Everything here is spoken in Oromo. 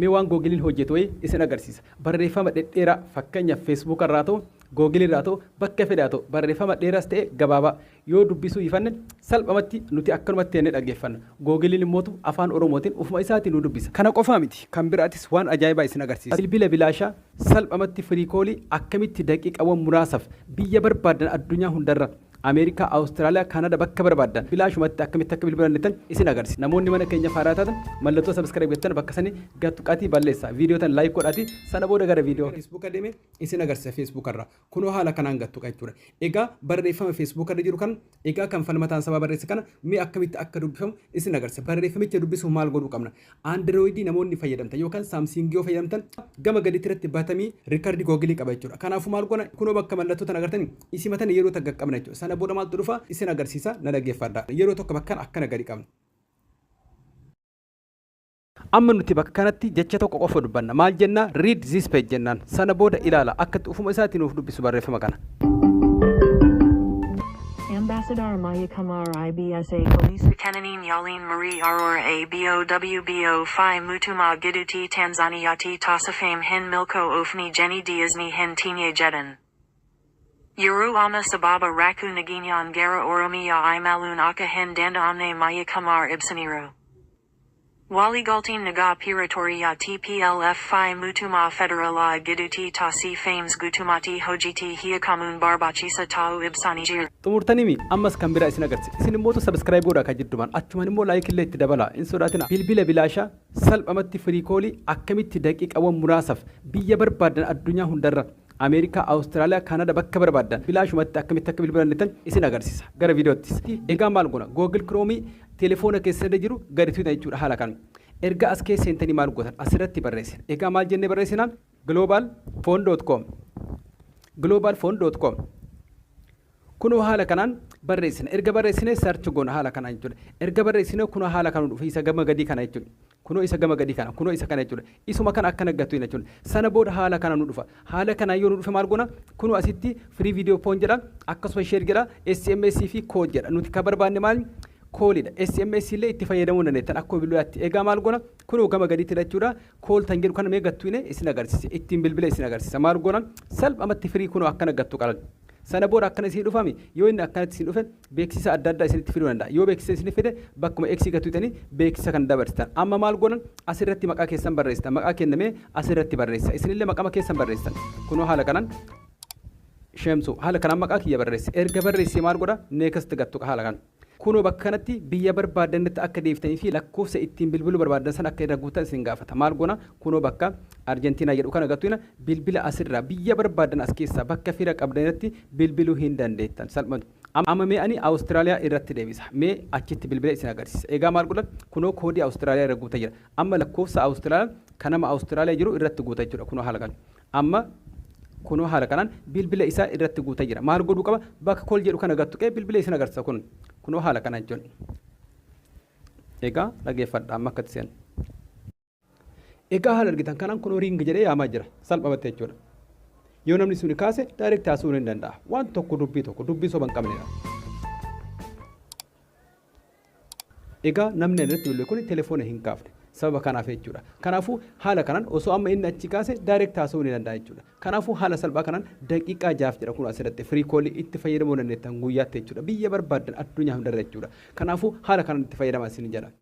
Mee waan Googiliin hojjetu wayii isin agarsiisa. Barreeffama dhedheeraa fakkeenyaaf Facebook irraa ta'u, Googilii irraa ta'u, bakka fedhe haa ta'u, barreeffama dheeraas ta'e gabaabaa yoo dubbisuu hifanne salphumatti nuti akkanumatti jennee dhaggeeffanna. Googiliin immootu afaan Oromootiin ufuma isaatiin nu dubbisa. Kana qofaa miti, kan biraatis waan ajaa'ibaa isin agarsiisa. Bilbila bilaashaa salphumatti free call akkamitti daqiiqaawwan muraasaaf biyya barbaaddan addunyaa hundarra Ameerikaa, Awustiraaliyaa, Kaanada bakka barbaaddan bilaashumatti akkamitti akka bilbila dandeettan isin agarsiisa. Namoonni mana keenya faaraa taatan mallattoo subscribe jettan bakka sanii gattuqaatii balleessa. Viidiyoo tan like godhaatii sana booda gara viidiyoo. Facebook deemee isin agarsiisa Facebook irraa. Kunoo haala kanaan gattuqa jechuudha. Egaa barreeffama Facebook irra jiru kan egaa kan falmataan sabaa barreesse kana mee akkamitti akka dubbifamu isin agarsiisa. Barreeffamicha dubbisuuf maal godhuu qabna? Android namoonni fayyadamtan yookaan Samsung yoo fayyadamtan gama gadiitti irratti batamii record Google qaba jechuudha. Kanaafuu maal goona? Kunoo bakka mallattoo tan agartanii isima tana yeroo takka qabna jechuudha. Sana booda maaltu dhufa? Isin agarsiisa, na dhaggeeffadha. Yeroo tokko bakka akkana gadi qabna. Amma nuti bakka kanatti jecha tokko qofa dubbanna. Maal jenna? "Read this page" jennaan. Sana booda ilaala akka itti ufuma isaatiin nuuf dubbisu barreeffama kana. Ambassador Maya Kumar IBSA Police Kenanin Yalin Marie Aurora A B O W B O Phi Mutuma Giduti Tanzaniati Tasafame Hin Milko Ofni Jenny Diazni Hin Tinye Jedan. Yuru Ama Sababa Raku Naginyan Gara Oromiya Imalun Aka Hin Danda Amne Maya Kumar Ibsaniru. Wali Galtin Naga Piratoriya TPLF Phi Mutuma Federala Giduti Tasi Fames Gutumati Hojiti Hiakamun Barbachisa Tau Ibsani Jir. Xumurtanimi ammas kan biraa isin agarsiisa. Isin immoo subscribe godhaa kan jiddumaan achumaan immoo like illee itti dabala. Hin sodaatina. Bilbila bilaashaa salphumatti free call akkamitti daqiiqaawwan muraasaaf biyya barbaaddan addunyaa hundarra Ameerikaa, Awustiraaliyaa, Kaanada bakka barbaaddan bilaashumatti akkamitti akka bilbila dandeettan isin agarsiisa. Gara viidiyootti. Egaa maal goona? Google Chrome telefoona keessa irra jiru gadi tuqna jechuudha haala kan. Erga as keessa seentanii maal gootan? Asirratti barreessina. Egaa maal jennee barreessina? globalphone.com, globalphone.com. Kunoo haala kanaan barreessina. Erga barreessine search goona haala kanaan jechuudha. Erga barreessine kunoo haala kanaan dhufe isa gama gadii kana jechuudha. Kunoo isa gama gadii kana, kunoo isa kana jechuudha. Isuma kana akkana gattu jechuudha. Sana booda haala kana nu dhufa. Haala kanaan yoo nu dhufe maal goona? Kunoo asitti free video phone jedha, akkasuma share jedha, SMS fi code jedha. Nuti kan barbaanne maal? Callidha. SMS illee itti fayyadamuu dandeettan akkuma bilbilaatti. Egaa maal goona? Kunoo gama gadiitti jechuudha. Call tan jedhu kana mee gattu isin agarsiisa. Ittiin bilbila isin agarsiisa. Maal goona? Salphumatti free kunoo akkana gattu qalan. Sana booda akkana isin dhufami. Yoo inni akkanatti isin dhufe beeksisa adda addaa isinitti fiduu danda'a. Yoo beeksisa isin fide bakkuma X gattuutanii beeksisa kan dabarsitan. Amma maal goonan? Asirratti maqaa keessan barreessitan. Maqaa kennamee asirratti barreessa. Isinillee maqama keessan barreessitan. Kunoo haala kanaan Sheemsu haala kanaan maqaa kiyya barreesse. Erga barreessee maal godha? Next gattu haala kana. Kunoo bakka kanatti biyya barbaadanitti akka deeftanii fi lakkoofsa ittiin bilbiluu barbaadan sana akka irra guutan isin gaafata. Maal goona? Kunoo bakka Arjentiinaa jedhu kana gattuina bilbila asirraa biyya barbaadan as keessaa bakka fira qabdanitti bilbiluu hin dandeettan. Salphumatti. Amma mee ani Awustiraaliyaa irratti deebisa. Mee achitti bilbila isin agarsiisa. Egaa maal godhan? Kunoo koodii Awustiraaliyaa irra guuta jira. Amma lakkoofsa Awustiraaliyaa kan nama Awustiraaliyaa jiru irratti guuta jechuudha. Kunoo haala kana. Amma kunoo haala kanaan bilbila isaa irratti guuta jira. Maal godhuu qaba? Bakka call jedhu kana gattu bilbila isin agarsiisa kun. Kunoo haala kana jechuudha. Egaa dhageeffadha amma akkatti seenu. Egaa haala argitan kanaan kunoo ring jedhee yaamaa jira. Salphumatti jechuudha. Yoo namni suni kaase direct haasa'uu ni danda'a. Waan tokko dubbii tokko dubbii soba hin qabnedha. Egaa namni irratti bilbile kun telefoona hin kaafne. Sababa kanaaf jechuudha. Kanaafuu haala kanaan osoo amma inni achi kaase direct haasa'uu ni danda'a jechuudha. Kanaafuu haala salphaa kanaan daqiiqaa 6 jedha kun asirratti free call itti fayyadamuu dandeettan guyyaatti jechuudha. Biyya barbaaddan addunyaa hundarra jechuudha. Kanaafuu haala kanaan itti fayyadamaa isin jedha.